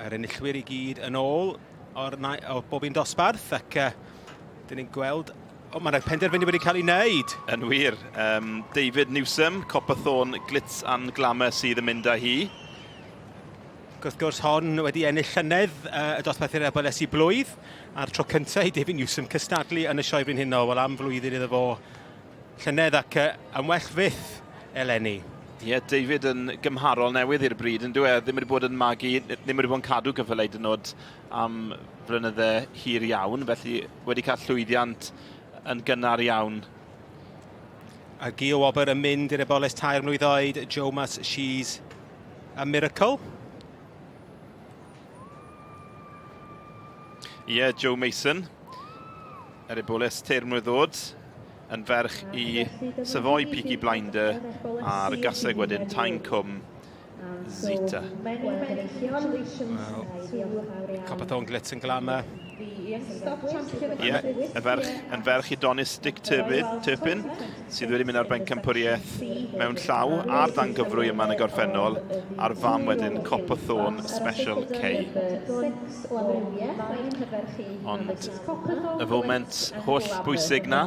Yr enillwyr i gyd yn ôl o'r, o bob un dosbarth ac uh, dyn ni'n gweld... O, mae'n penderfynu wedi cael ei wneud. Yn wir. Um, David Newsom, Copperthorne Glitz and Glamour sydd yn mynd â hi. Ac wrth gwrs hon wedi ennill llynedd uh, y dosbarth i'r Eboles i blwydd, a'r tro cyntaf i David Newsom cystadlu yn y sioe frenhinol, wel am flwyddyn iddo fo llynedd ac uh, yn well fyth eleni. Ie, yeah, David yn gymharol newydd i'r bryd, yn dwi? E? Ddim wedi bod yn magu, ddim wedi bod yn cadw cyffelyau hyd yn oed am flynydde hir iawn, felly wedi cael llwyddiant yn gynnar iawn. A Gio Wobr yn mynd i'r eboles tair mlwydd oed, Jomas She's a Miracle. Ie, yeah, Joe Mason, yr eboles tair mlwydd oed, yn ferch i Savoy Peaky Blinder a'r gaseg wedyn Tain Cwm Zita. Wel, Copperthorne Glitz and Glamour. Ie, yeah, y ferch, yn ferch i Donis Dick Turpin, Turpin, sydd wedi mynd ar bencampwriaeth mewn llaw a'r dan gyfrwy yma yn y gorffennol, a'r fam wedyn Copperthorne Special K. Ond y foment holl bwysig na,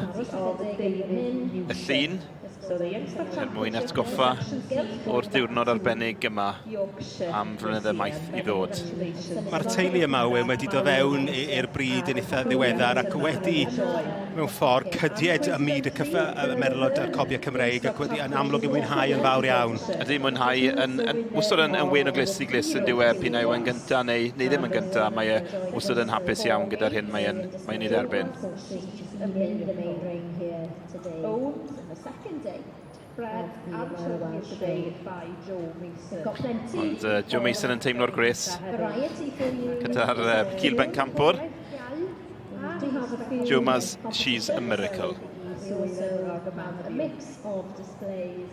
y llun, er mwyn atgoffa o'r diwrnod arbennig yma am flynydde maith i ddod. Mae'r teulu yma, Owen, wedi dod fewn i'r bryd yn eitha ddiweddar ac wedi, mewn ffordd, cydied ym myd y, cyff y merlod a'r cobiau Cymreig ac wedi yn amlwg yn mwynhau yn fawr iawn. Ydy, mwynhau yn, yn, wastad yn, yn wen o glust i glust yn diwedd, p'un a yw e'n gyntaf neu, neu ddim yn gyntaf, mae e wastad yn hapus iawn gyda'r hyn mae'n mae ei dderbyn. Today. Oh, the second day. Bred and shown here today by Joe Mason. Got plenty. Ond uh, Joe Mason yn teimlo'r gwres gyda'r uh, cil bencampwr. Joe Mas, she's a miracle. A mix of displays.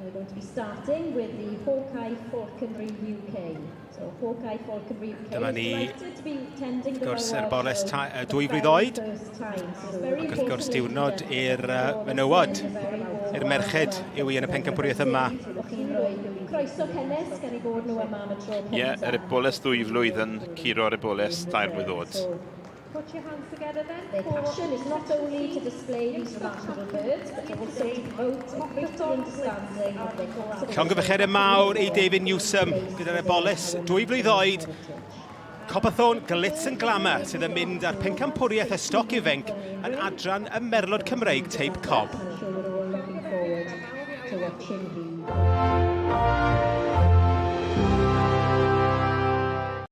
We're going to be starting with the Hawkeye Falconry UK. So Hawkeye Falconry UK Dyma ni, wrth gwrs, er boles dwy flwydd oed. Ac wrth gwrs, diwrnod i'r uh, menywod, i'r merched yw i yn y pencampwriaeth yma. Croeso cynnes gan i bod nhw yma am y tro cyntaf. Ie, yeah, yr eboles ddwy flwydd yn curo'r eboles dair mlwydd oed. Put your hands together then. Their passion is not only to display these remarkable birds, but also to promote a greater understanding of their conservation. Llongyfarchiadau mawr i David Newsom gyda'r eboles dwy flwydd oed. Copperthorne Glitz and Glamour sydd yn mynd â'r pencampwriaeth y stoc ifanc yn adran y Merlod Cymreig teip Cob. I'm sure we're all looking forward to watching